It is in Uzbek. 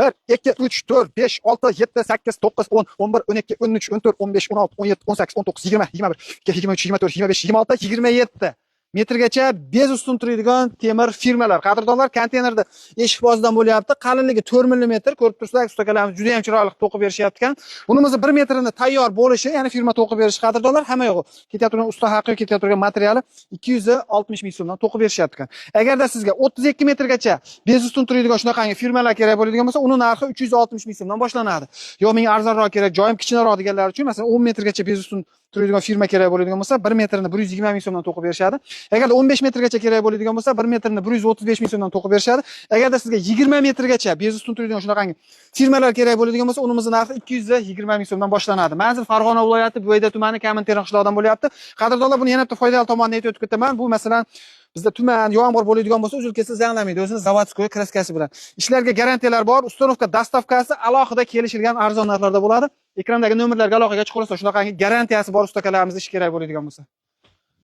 1, 2, 3, 4, 5, 6, 7, 8, 9, 10, 11, 12, 13, 14, 15, 16, 17, 18, 19, 20, 21, 23, 24, 25, 26, 27 metrgacha без ustun turadigan temir firmalar. Qadrdonlar, konteynerda eshik bozidan bo'lyapti. Qalinligi 4 mm, ko'rib turibsizlar, ustakalarimiz juda ham chiroyli qilib to'qib berishyapti ekan. Bunimizni 1 metrini tayyor bo'lishi, ya'ni firma to'qib berishi, qadrdonlar, hamma yo'q. Ketayotgan turgan usta haqi, ketayotgan turgan materiali 260 ming so'mdan to'qib berishyapti ekan. Agarda sizga 32 metrgacha без ustun turadigan shunaqangi firmalar kerak bo'ladigan bo'lsa, uni narxi 360 ming so'mdan boshlanadi. Yo'q, menga arzonroq kerak, joyim kichkinaroq deganlar uchun, masalan, 10 metrgacha без ustun turadigan firma kerak bo'ladigan bo'lsa, 1 metrini 120 ming so'mdan to'qib berishadi. Agarda 15 metrgacha kerak bo'ladigan bo'lsa, 1 metrini 135 ming so'mdan to'qib berishadi. Agarda sizga 20 metrgacha без ustun turadigan shunaqangi firmalar kerak bo'ladigan bo'lsa, unimizni narxi 220 ming so'mdan boshlanadi. Manzil Farg'ona viloyati, Buvayda tumani, Kaminterin qishlog'idan bo'lyapti. Qadrdonlar, buni yana bitta foydali tomonini aytib o'tib ketaman. Bu, masalan, bizda tuman, yomg'ir bo'ladigan bo'lsa, uzil kesil zanglamaydi. O'zini заводской краска si bilan. Ishlarga garantiyalar bor. Установка, доставка si alohida kelishilgan arzon narxlarda bo'ladi. Ekrandagi nomerlarga aloqaga chiqib, shunaqangi garantiyasi bor ustakalarimiz ish kerak bo'ladigan bo'lsa.